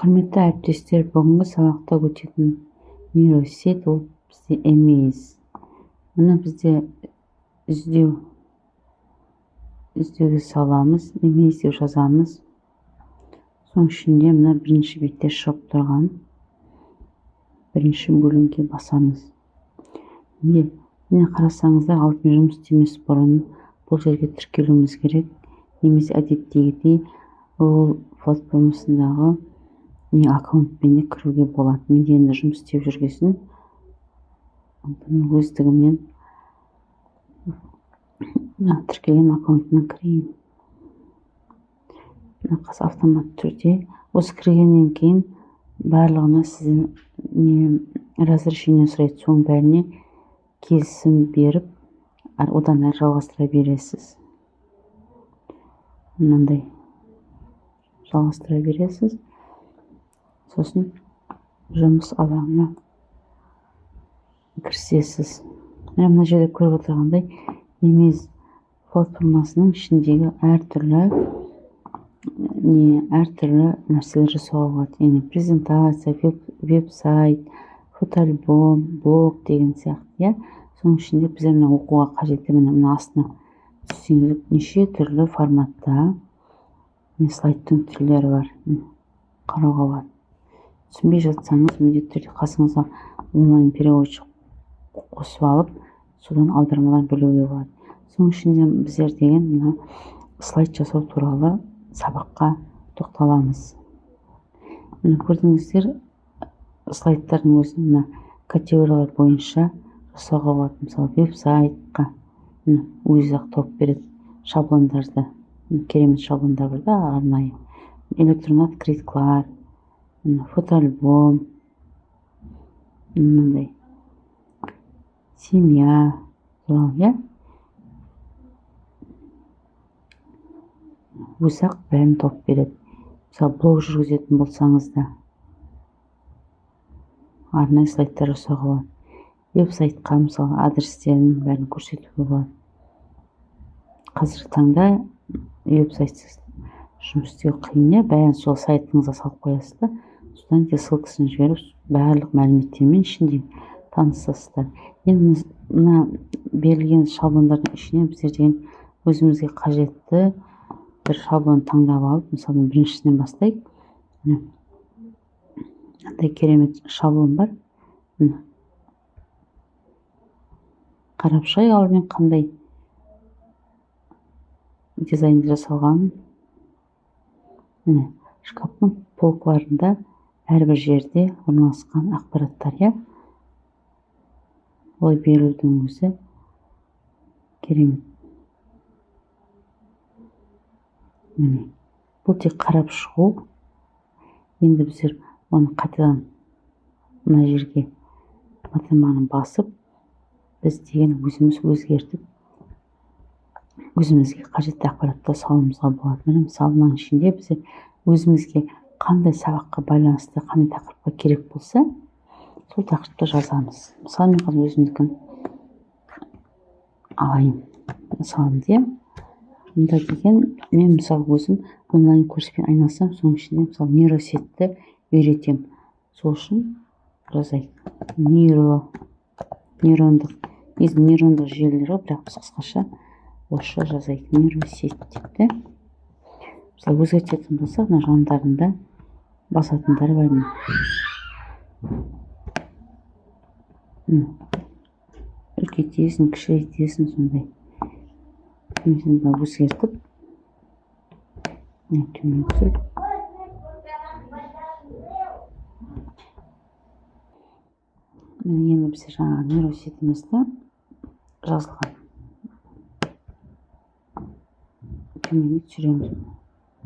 Құрметті әріптестер, бүгінгі сабақта өтетін нейросеть ол бізде Emaze. Мұны бізде іздеуге саламыз, Emaze деп жазамыз. Соның ішінде мына бірінші бетте шығып тұрған бірінші бөлімге басамыз. Міне қарасаңыздар, алдымен жұмыс істемес бұрын бұл жерге тіркелуіміз керек, немесе әдеттегідей ол платформасындағы не аккаунтпен де кіруге болады. Менде енді жұмыс істеп жүргесін өздігімнен тіркелген аккаунтына кірейін. Қазір автоматты түрде осы кіргеннен кейін барлығына сізден не разрешение сұрайды, соның бәріне келісім беріп, одан әрі жалғастыра бересіз. Мынандай жалғастыра бересіз. Сосын жұмыс алаңына кірісесіз. Мына жерде көріп отырғандай, Emaze платформасының ішіндегі әртүрлі нәрселер жасауға болады. Яғни презентация, веб-сайт, фотоальбом, блог деген сияқты, иә. Соның ішінде біздер мына оқуға қажетті мына астына түссеңіз неше түрлі форматта слайдтың түрлері бар, қарауға болады. Түсінбей жатсаңыз, міндетті түрде қасыңызға онлайн переводчик қосып алып, содан аудармалар білуге болады. Соның ішінде біздер деген мына слайд жасау туралы сабаққа тоқталамыз. Міне көрдіңіздер, слайдтардың өзін мына категориялар бойынша жасауға болады. Мысалы, веб-сайтқа өзі-ақ тауып береді шаблондарды. Керемет шаблондар бар да арнайы. Электронды открыткалар, фотоальбом, мынандай семья туралы, иә. Өзі-ақ бәрін тауып береді. Мысалы, блог жүргізетін болсаңыз да арнайы слайдтар жасауға болады. Веб-сайтқа мысалы адрестерін бәрін көрсетуге болады. Қазіргі таңда веб-сайтсыз жұмыс істеу қиын, иә. Бәрін сол сайтыңызға салып қоясыз да, содан кейін ссылкасын жіберіп, барлық мәліметтермен ішінде танысасыздар. Енді мына берілген шаблондардың ішінен біздер деген өзімізге қажетті бір шаблон таңдап алып, мысалы, біріншісінен бастайық. Мынандай керемет шаблон бар. Қарап шығайық алдымен қандай дизайнда жасалған. Міне, шкафтың полкаларында әрбір жерде орналасқан ақпараттар, иә. Олай берілудің өзі керемет. Міне, бұл тек қарап шығу. Енді біздер оны қайтадан мына жерге батырманы басып, біз деген өзіміз өзгертіп, өзімізге қажетті ақпаратты салуымызға болады. Міне, мысалы, мынаның ішінде біздер өзімізге қандай сабаққа байланысты, қандай тақырыпқа керек болса, сол тақырыпты жазамыз. Мысалы, мен қазір өзімдікін алайын. Мысалы, де, мында деген мен мысалы өзім онлайн курспен айналысам, соның ішінде мысалы нейросетті үйретем. Сол үшін жазайық. Нейрондық, негізі нейрондық желілер ғой, бірақ біз қысқаша орысша жазайық, нейросеть деп те. Мысалы, өзгертетін болсақ, мына жандарында басатындары бар. Үлкейтесің, кішірейтесің, сондай. Өзгертіп, төмен түсіріп. Міне, енді біз жаңағы нейросетімізді жазылған төменге түсіреміз.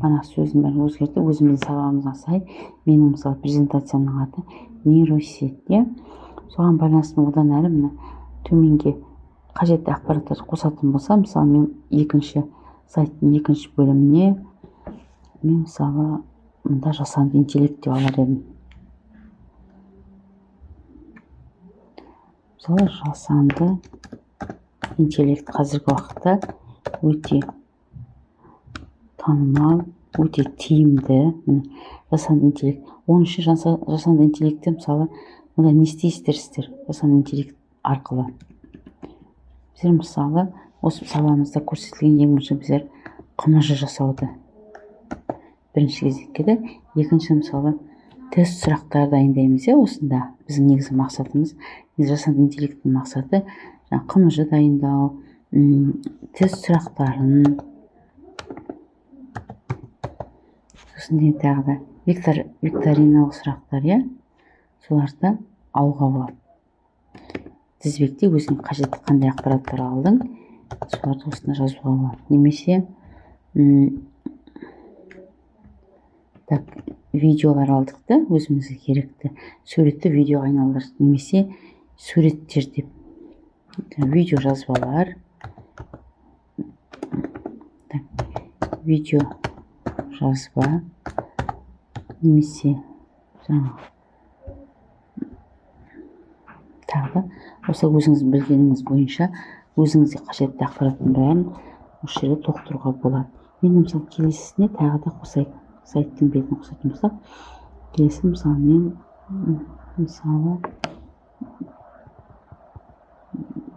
Бана сөздің бәрін өзгертіп, өзіміздің сабағымызға сай, менің мысалы презентациямның аты нейросеть, иә. Соған байланысты одан әрі мына төменге қажетті ақпараттарды қосатын болсам, мысалы, мен екінші сайттың екінші бөліміне мен мысалы мында жасанды интеллект деп алар едім. Мысалы, жасанды интеллект қазіргі уақытта өте танымал Өте тиімді. Міне, жасанды интеллект. Оның үшін жасанды интеллектте, мысалы, мұнда не істейсіздер сіздер жасанды интеллект арқылы? Біздер, мысалы, осы сабағымызда көрсетілген ең бірінші біздер ҚМЖ жасауды бірінші кезекке де, екінші, мысалы, тест сұрақтар дайындаймыз, иә. Осында біздің негізгі мақсатымыз, жасанды интеллекттің мақсаты жаңағы ҚМЖ дайындау, тест сұрақтарын, сосын деген тағы да викториналық сұрақтар, иә, соларды алуға болады. Тізбекте өзіңе қажетті қандай ақпараттар алдың, соларды осында жазуға болады. Немесе так, видеолар алдық та, өзімізге керекті суретті видеоға айналдырдық, немесе суреттер деп видео жазбалар, так, видео жазба, немесе жаңағы тағы да осы өзіңіз білгеніңіз бойынша өзіңізге қажетті ақпараттың бәрін осы жерде толықтыруға болады. Енді, мысалы, келесісіне тағы да қосайық, сайттың бетін қосатын болсақ, келесі, мысалы, мен, мысалы,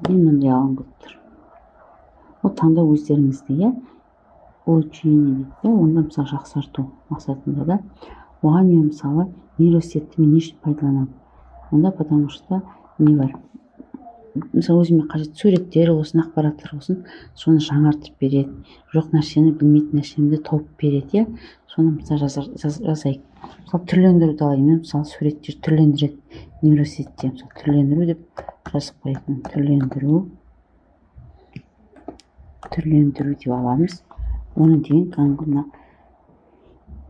мен мындай алғым келіп тұр. Ол таңдау өздеріңізде, иә. Улучшение дейді, онда, мысалы, жақсарту мақсатында да. Оған мен, мысалы, нейросетті мен не үшін пайдаланамын? Онда потому что не бар? Мысалы, өзіме қажетті суреттер болсын, ақпараттар болсын, соны жаңартып береді. Жоқ нәрсені, білмейтін нәрсені тауып береді, иә. Соны, мысалы, жазайық. Мысалы, түрлендіруді алайын. Мен, мысалы, суреттер түрлендіреді нейросетте. Мысалы, түрлендіру деп жазып қояйық. Түрлендіру. Түрлендіру деп аламыз. Оны деген кәдімгі мына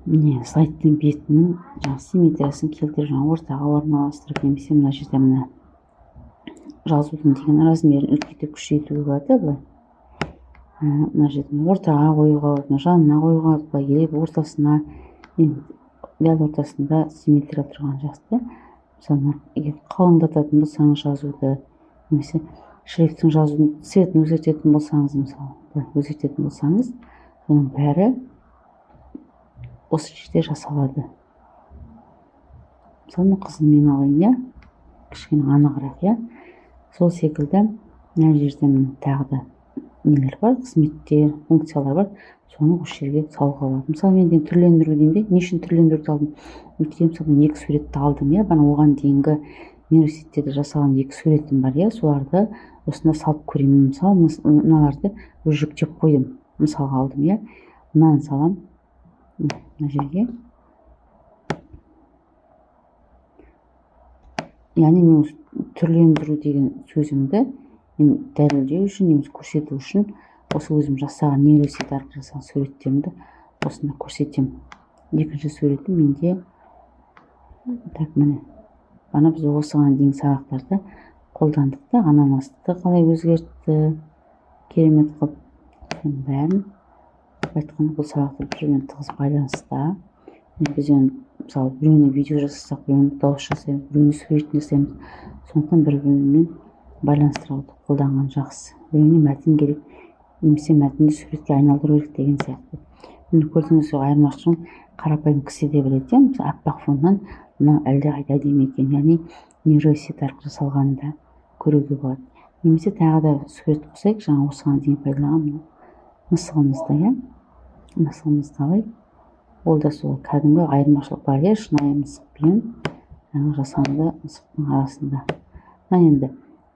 міне слайдтың бетінің жаңағы симметриясын келтіріп, жаңағы ортаға орналастырып, немесе мына жерде мына жазудың деген размерін үлкейтіп, күшейтуге болады, былай. Мына жерде ортаға қоюға болады, мына жанына қоюға болады, былай келіп ортасына, енді дәл ортасында симметрия тұрған жақсы. Мысалы, егер қалыңдататын болсаңыз жазуды, немесе шрифттің жазудың цветін өзгертетін болсаңыз, мысалы, былай өзгертетін болсаңыз, соның бәрі осы жерде жасалады. Мысалы, мен қызылмен алайын, иә, кішкене анығырақ, иә. Сол секілді мына жерде міне тағы да нелер бар, қызметтер, функциялар бар, соны осы жерге салуға болады. Мысалы, мен деген түрлендіру деймін де, не үшін түрлендіруді алдым? Өйткені, мысалы, мен екі суретті алдым, иә, бана оған дейінгі нейросеттерде жасалған екі суретім бар, иә, соларды осында салып көремін. Мысалы, мыналарды уже жүктеп қойдым, мысалға алдым, иә, мынаны салам мына жерге. Яғни мен түрлендіру деген сөзімді мен дәлелдеу үшін, немесе көрсету үшін осы өзім жасаған нейросет арқылы жасаған суреттерімді осында көрсетемін. Екінші суретім менде так, міне, ана біз осыған дейін сабақтарда қолдандық та, ананасты қалай өзгертті, керемет қылып, соның бәрін айтқанда бұл сабақтар бір-бірімен тығыз байланыста. Біз енді, мысалы, біреуіне видео жасасақ, біреуіне дауыс жасаймыз, біреуіне суретін жасаймыз. Сондықтан бір-бірімен байланыстыра отырып қолданған жақсы. Біреуіне мәтін керек, немесе мәтінді суретке айналдыру керек деген сияқты. Міне, көрдіңіз ғой, айырмашылығын қарапайым кісі де біледі, иә. Мысалы, аппақ фоннан мынау әлдеқайда әдемі екен, яғни нейросет арқылы жасалғанын да көруге болады. Немесе тағы да сурет қосайық, жаңа осыған дейін пайдаланған мына мысығымызды, иә. Мысығымызды алайық. Ол да сол кәдімгі айырмашылық бар, иә, шынайы мысық пен жаңа жасанды мысықтың арасында. Мына енді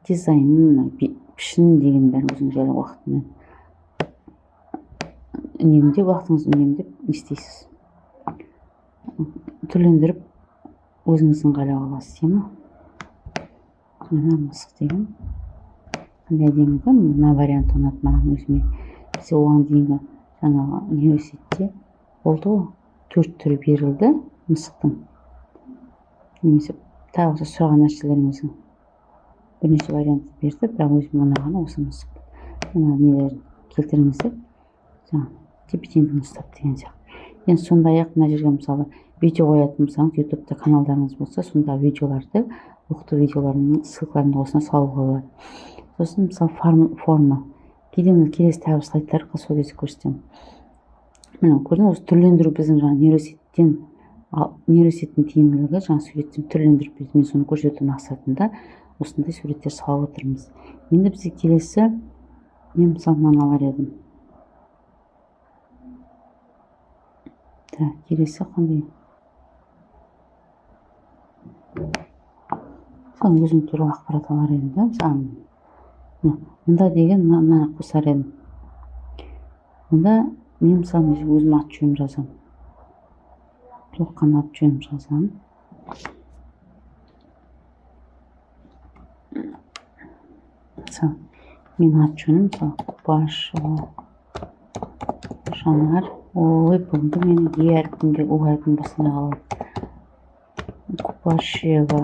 дизайнын, пішін деген бәрін өзіңіз жайлы уақытымен үнемдеп, уақытыңызды үнемдеп не істейсіз? Түрлендіріп өзіңіз ыңғайлап аласыз, иә ма? Мына мысық деген қандай әдемі да, мына вариант ұнады маған өзіме. Бізде оған дейінгі жаңағы университетте болды ғой, 4 түрі берілді мысықтың. Немесе тағы осы сұраған нәрселеріміздің бірнеше варианты берді, бірақ өзіме ұнағаны осы мысық. Мына нелерін келтіріңіздер, жаңағы тепе-теңдігін ұстап деген сияқты. Енді сондай-ақ мына жерге, мысалы, видео қоятын болсаңыз, ютубта каналдарыңыз болса, сонда видеоларды, оқыту видеоларының ссылкаларын осына салуға болады. Сосын, мысалы, форма. Кейде мына келесі тағы слайдтар сол кезде көрсетемін. Міне, көрдіңіз, осы түрлендіру біздің жаңа нейросеттен, нейросеттің тиімділігі жаңа суреттен түрлендіріп берді. Мен соны көрсету мақсатында осындай суреттер салып отырмыз. Енді бізге келесі, мен мысалы мынаны алар едім. Так, келесі қандай? Мысалы, өзім туралы ақпарат алар едім, да? Мысалы, мында деген мынаны қосар едім. Мында мен мысалы өзім ат жөнім жазамын. Толыққан ат жөнім жазамын. Мысалы, менің ат жөнім мысалы Купашева Жанар. Ой, бүгінгі менің Е әрпінде У әрпін басына қалады. Купашева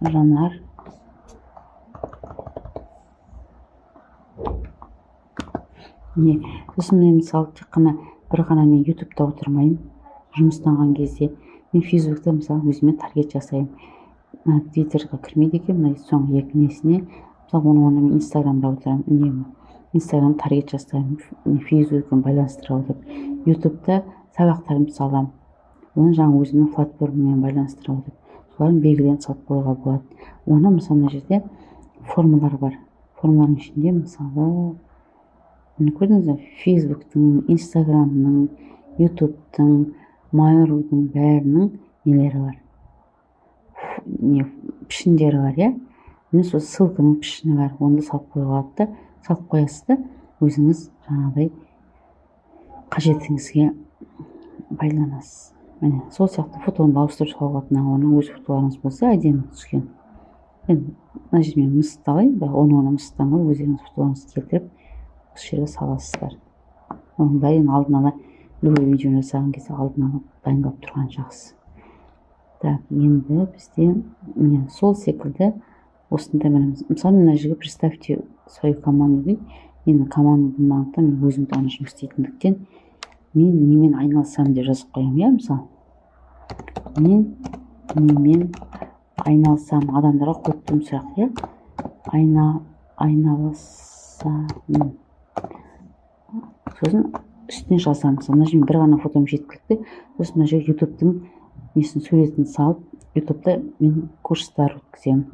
Жанар. Міне, сосын мен мысалы тек қана бір ғана мен ютубта отырмаймын. Жұмыстанған кезде мен фейсбукта мысалы өзіме таргет жасаймын. Мына твиттерға кірмейді екенмін, мына соңғы екі несіне. Мысалы, оның орнына мен инстаграмда отырамын үнемі. Инстаграм таргет жасаймын, фейсбукпен байланыстыра отырып. Ютубта сабақтарымды саламын. Оны жаңа өзімнің платформамен байланыстыра отырып, солардың белгілерін салып қоюға болады. Оны мысалы мына жерде формалар бар. Формалардың ішінде мысалы міне көрдіңіз бе, Фейсбуктың, Инстаграмның, Ютубтың, Mail.ru-дың бәрінің нелері бар. Не, пішіндері бар, иә? Міне сол ссылканың пішіні бар. Оны да салып қоюға болады да, салып қоясыз да өзіңіз жаңағыдай қажетіңізге байланасыз. Міне, сол сияқты фотоны да ауыстырып салуға болады. Мына орнына өз фотоларыңыз болса әдемі түскен. Енді мына жерде мен мысықты алайын, бірақ оның орнына мысықтан гөрі өздеріңіз фотоларыңызды келтіріп осы жерге саласыздар. Оның бәрін алдын ала любой видеоны жасаған кезде алдын ала дайындалып тұрған жақсы. Так, енді бізде міне сол секілді осындай міне, мысалы мына жерге представьте свою команду дейді. Енді команда болмағандықтан мен өзім ғана жұмыс істейтіндіктен мен немен айналысамын деп жазып қоямын, иә, мысалы. Мен немен айналысамын, адамдарға қойып тұрмын сұрақ, иә. Айналысамын. Сосын үстіне жазамын. Мысалы, мына жерге бір ғана фотом жеткілікті. Сосын мына жерге ютубтың несін, суретін салып, ютубта мен курстар өткіземін,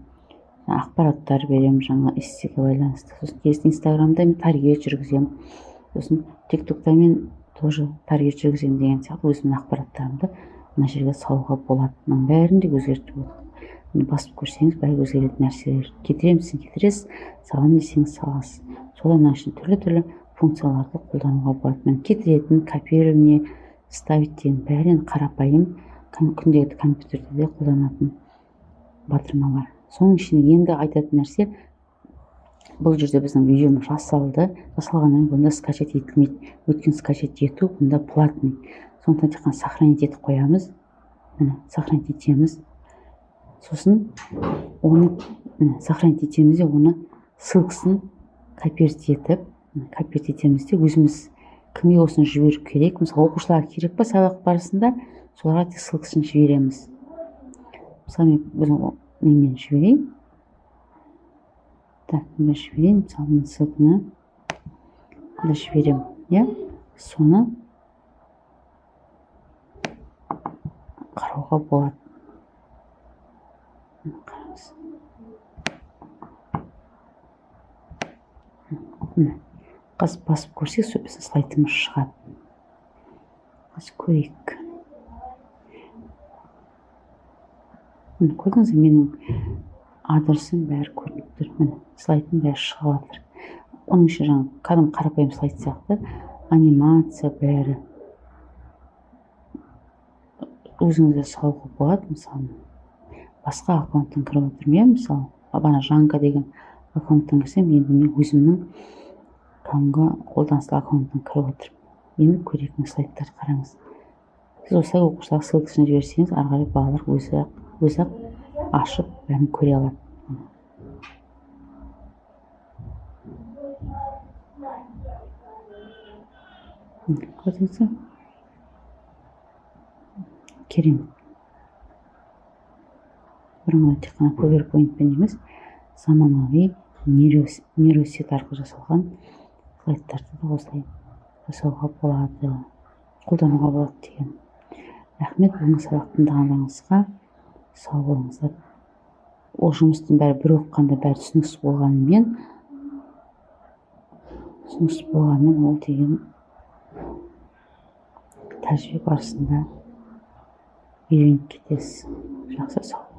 ақпараттар беремін жаңа эссеге байланысты. Сосын келесі инстаграмда мен таргет жүргіземін. Сосын тиктокта мен тоже таргет жүргіземін деген сияқты өзімнің ақпараттарымды мына жерге салуға болады. Мынаның бәрін де өзгертіп болады. Міне басып көрсеңіз бәрі өзгеретін нәрселер. Кетіремін десең кетіресіз, саламын десеңіз саласыз. Солай мына үшін түрлі-түрлі функцияларды қолдануға болады. Міне кетіретін, копирование, ставить деген бәрі енді қарапайым күнделікті компьютерде де қолданатын батырмалар. Соның ішінде енді айтатын нәрсе, бұл жерде біздің видеомыз жасалды. Жасалғаннан кейін бұнда скачать етілмейді. Өйткені скачать ету бұнда платный. Сондықтан тек қана сохранить етіп қоямыз. Міне, сохранить етеміз. Сосын оны, міне, сохранить етеміз де, оны ссылкасын копировать етіп, міне, копировать етеміз де, өзіміз кімге осыны жіберу керек. Мысалы, оқушыларға керек па сабақ барысында, соларға тек ссылкасын жібереміз. Мысалы, мен өзім немен жіберейін. Так, мында жіберейін. Мысалы, мен ссылканы мында жіберемін, иә? Соны қарауға болады. Қараңыз. Міне, қазір басып көрсек, сол біздің слайдымыз шығады. Қазір көрейік. Міне, көрдіңіз бе, менің адресім бәрі көрініп тұр. Міне, слайдым бәрі шығып жатыр. Оның іші жаңа кәдімгі қарапайым слайд сияқты, анимация бәрі. Өзіңізге салуға болады, мысалы. Басқа аккаунттан кіріп отырмын, иә, мысалы. Ана Жанка деген аккаунттан кірсем, енді мен өзімнің кәдімгі қолданыстағы аккаунттан кіріп отырмын. Енді көрейік, мына слайдтарды қараңыз. Сіз осылай оқушыларға ссылкасын жіберсеңіз, ары қарай балалар өзі-ақ ашып бәрін көре алады. Көрдіңіз бе? Керемет. Бұрынғыдай тек қана PowerPoint-пен емес, заманауи нейросет арқылы жасалған Слайдтарды да осылай жасауға болады, қолдануға болады деген. Рахмет бүгінгі сабақты тыңдағандарыңызға, сау болыңыздар. Ол жұмыстың бәрі бір оқығанда бәрі түсініксіз болғанымен, ол деген тәжірибе барысында үйреніп кетесіз. Жақсы, сау.